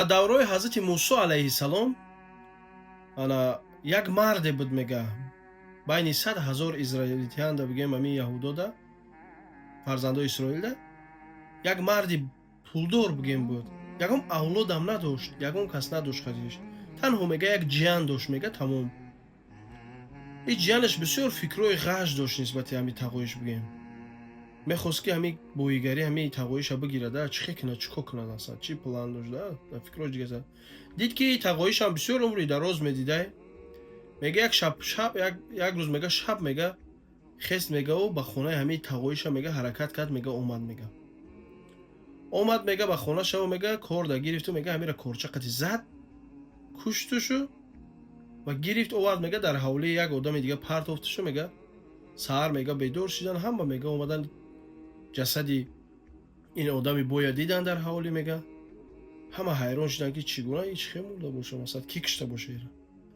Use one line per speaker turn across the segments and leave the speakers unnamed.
Даврои ҳазрати Мусо алайҳиссалом ана як марде буд, мега, байни 100 000 израилитянда, бигем, ҳамин яҳудода, фарзандои Исроилда як марди пулдор, бигем, буд. Ягон авлодам надошт, ягон кас надошт хадиш, танҳо, мега, як ҷиян дошт, мега, тамом. Ин ҷиянаш бисёр фикрҳои ғаш дошт нисбати ҳамин тағоиш, бигем. Мехост, ки ҳамин боигарӣ, ҳамин тағоиша бигирада. Чӣ хе кунад, чӣ кор кунад, асла чӣ план дошт дар фикрҳош дига. Дид, ки тағоишам бисёр умри дароз медидай. Мега, як шаб, шаб, як рӯз, мега, шаб, мега, хест, мега, ӯ ба хонаи ҳамин тағоиша, мега, ҳаракат кард, мега, омад, мега, омад, мега, ба хона шава, мега, корда гирифту, мега, ҳамира корча қати зад, куштушу ва гирифт, овард, мега, дар ҳавлии як одами дига партофтушу. Мега, саҳар, мега, бедор шидан ҳама, мега, омадан, ҷасади ин одами боя дидан дар ҳавлӣ. Мега, ҳама ҳайрон шуданд, ки чӣ гуна, ҳеч хе мурда боша, масалан, кӣ кушта боша ира.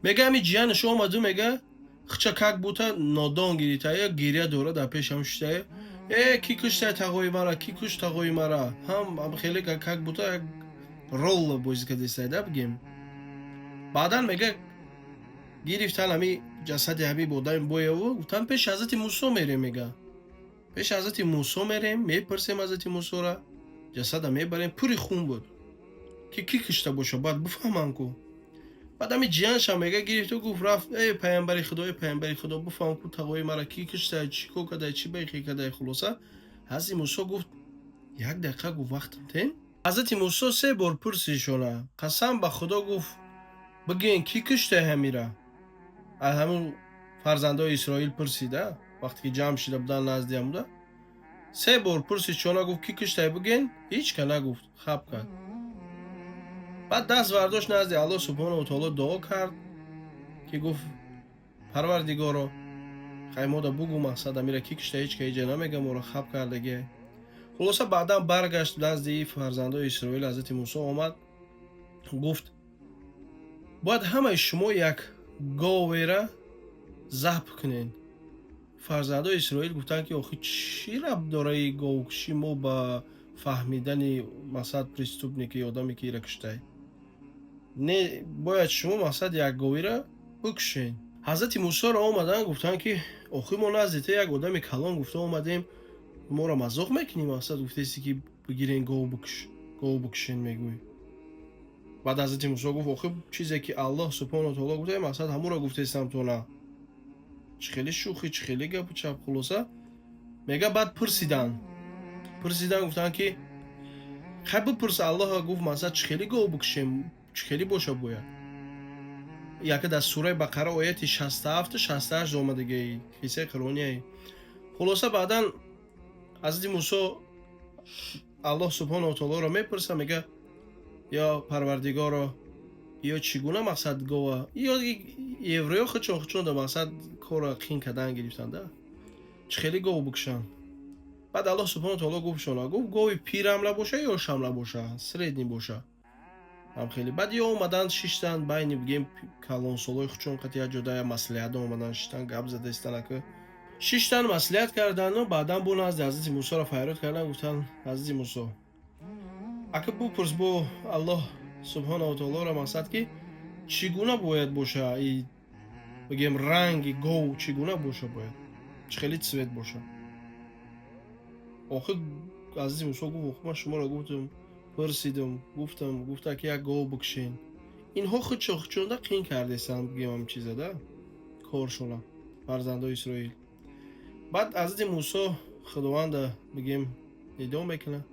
Мега, ҳами ҷиянаш омаду, мега, хча как будто нодон гирифтая, гиря дора, дар пешам шиштая: «Э, кӣ куштай тағои мара? Кӣ кушт тағои мара?» Ҳам хеле как будто як роль бозӣ кардестай да, бигем. Баъдан, мега, гирифтан ҳами ҷасади ҳами одами бояву гуфтан: «Пеши ҳазрати Мусо мерем», мега, «пеши ҳазрати Мусо мерем, мепурсем ҳазрати Мусора, ҷасада мебарем». Пури хун буд, ки кӣ кушта боша, бояд бифаҳмам ку. Баъд ҳами ҷияншам, мега, гирифту гуфт, рафт: «Эй паямбари Худо, эй паямбари Худо, бифаҳм ку, тағои мара кӣ куштай, чӣ кор кардай, чӣ бехе кардай?» Хулоса, ҳазрати Мусо гуфт: «Як дақиқа», гуфт, «вақтам тен». Ҳазрати Мусо се бор пурсишона: «Қасам ба Худо», гуфт, «бигӯен, кӣ куштай ҳамира?» Аз ҳамун фарзандои Исроил пурсида, вақте ки ҷамъ шида буданд назди ҳамуда. Се бор пурсид чона, гуфт: «Кӣ куштай, бигӯен?» Ҳеҷ ка нагуфт, хаб кард. Баъд даст вардошт, назди Аллоҳ субҳонаву таоло дуо кард, ки гуфт: «Парвардигоро, хай мода бугӯ, мақсад, амира кӣ кушта? Ҳеҷ ка иҷа намега, моро хаб кардагиай». Хулоса, баъдан баргашт назди фарзандои Исроил. Ҳазрати Мусо омад, гуфт: «Бояд ҳамаи шумо як говера забҳ кунед». Фарзандои Исроил гуфтанд, ки охи, чӣ рабт дораи говкушӣ мо ба фаҳмидани, мақсад, преступники, одаме ки ира куштай? Не, бояд шумо, мақсад, як говира бикушед. Ҳазрати Мусоро омаданд, гуфтанд, ки охи, мо назди ту як одами калон гуфта омадем, моро мазоқ мекунӣ? Мақсад, гуфтеси, ки бигирен, гов бикуш, гов бикушен мегӯй. Баъд ҳазрати Мусо гуфт: «Охи, чизе ки Аллоҳ субҳону таоло гуфта, мақсад, ҳамуро гуфтестам, то на чӣ хеле шӯхӣ, чӣ хеле гапу чап». Хулоса, мега, баъд пурсиданд, гуфтанд, ки хай, бипурс Аллоҳа, гуфт, мақсад, чӣ хеле гов бикушем, чӣ хеле боша бояд? Яке дар сураи Бақара, ояти 67, 68 омадагии қиссаи қуръонияи. Хулоса, баъдан ҳазрати Мусо Аллоҳ субҳонаву таолоро мепурса, мега: «Ё Парвардигоро, ё чӣ гуна, мақсад, гова?» Ё евреё худшон худшон да, мақсад, корро қин кардан гирифтанда, чӣ хеле гов бикушанд? Баъд Аллоҳ субҳону таоло гуфтшона, гуфт: «Гови пирам набоша, ёшам набоша, средний боша». Ҳам хеле баъд ё омаданд, шиштанд байни, бигем, калонсолои худшон қати як ҷода маслиҳат омаданд, шиштанд, гап задаистанд. Ака, шиштанд, маслиҳат карданду баъдан бо назди ҳазрати Мусоро фарёд карданд, гуфтанд: «Ҳазрати Мусо, ака, бупурс бо Аллоҳ субҳонаву таолоро, мақсад, ки чӣ гуна бояд боша и, бигем, ранги гов чӣ гуна боша бояд, чӣ хеле цвет боша?» Охир ҳазрати Мусо гуфт: «Охир ман шуморо гуфтам, пурсидам, гуфтам, гуфта, ки як гов бикушен. Инҳо худшо худшонда қин кардесанд, бигем, ҳам чиза да коршона, фарзандои Исроил». Баъд ҳазрати Мусо Худованда, бигем, нидо мекунад.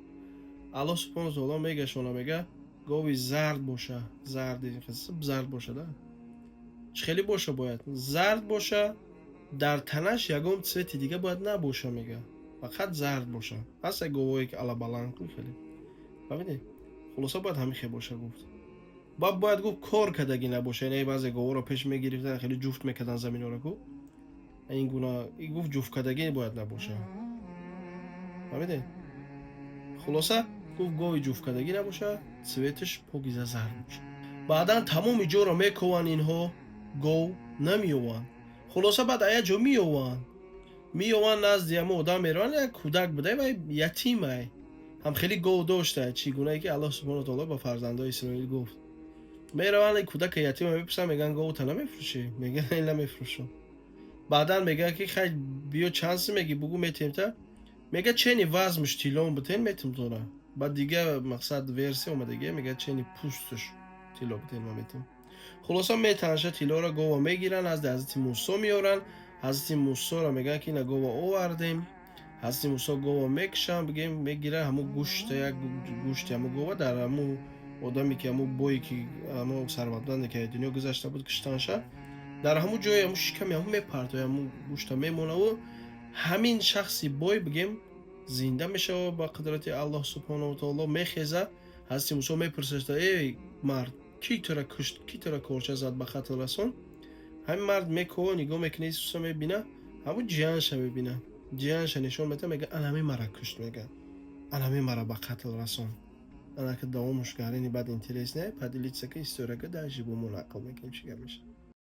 Аллоҳ субҳону таоло мегашона, мега: «Гови зард боша, зарди зард боша да, чӣ хеле боша бояд? Зард боша, дар танаш ягон цвети дига бояд набоша», мега, «фақат зард боша». Ҳаст як говое, ки алабаланд ку, хеле, фаҳмидӣ? Хулоса, бояд ҳамин хел боша, гуфт. Баъд бояд, гуфт, кор кардагӣ набоша. Яъне баъзе говҳоро пеш мегирифтан, хеле ҷуфт мекардан заминҳоро ку, ин гуна, гуфт, ҷуфт кардагӣ бояд набоша, фаҳмидӣ? Хулоса, гуфт, гови ҷуфт кардагӣ набоша, цветаш покиза зард боша. Баъдан тамоми ҷоро мекованд инҳо, гов намеёванд. Хулоса, баъд як ҷо меёванд, назди ҳамо одам мераванд. Як кӯдак буда, вай ятимай. Ҳам хеле гов дошта, чӣ гунае ки Аллоҳ субҳону таоло ба фарзандои Исроил гуфт. Мераванд, кӯдака ятима мепурсанд, мегӯянд: «Говта намефурӯшӣ?» Мегӯяд: «Не, намефурӯшам». Баъдан мегӯяд, ки хай, биё, чанд сум мегӣ, бугӯ, метиҳем та. Мегӯяд: «Чени вазмш тиллом бутен, метим тора». Баъд дига, мақсад, версия омадагия, мегӯяд: «Чени пӯстш тилло бутен, ма метим». Хулоса, метанша тиллоро, гова мегиранд, назди ҳазрати Мусо меоранд. Ҳазрати Мусоро мегӯянд, ки ина гова овардем. Ҳазрати Мусо гова мекушанд, бигем, мегиранд, ҳамун гӯшта, як гӯшти ҳамун гова дар ҳамун одаме, ки ҳамун бое, ки ҳамун сарватманде, ки дунё гузашта буд, куштанша, дар ҳамун ҷои ҳамун шиками ҳамун мепартояд, ҳамун гӯшта мемонаву ҳамин шахси бой, бигем, зинда мешавад ба қудрати Аллоҳ субҳонаву таоло, мехеза. Ҳазрати Мусо мепурсад: «Эй мард, кӣ тура кушт, кӣ тура корча зад, ба қатл расон?» Ҳамин мард мекова, нигоҳ мекуна, Исуса мебина, ҳамун ҷиянша мебина, ҷиянша нишон медиҳад, мега: «Ана ҳамин мара кушт», мега, «ана ҳамин мара ба қатл расон». Анака давомуш гарини, баъд интересне поделиться ка история ка, дальше бо мо нақл мекунем, чӣ гап мешавад.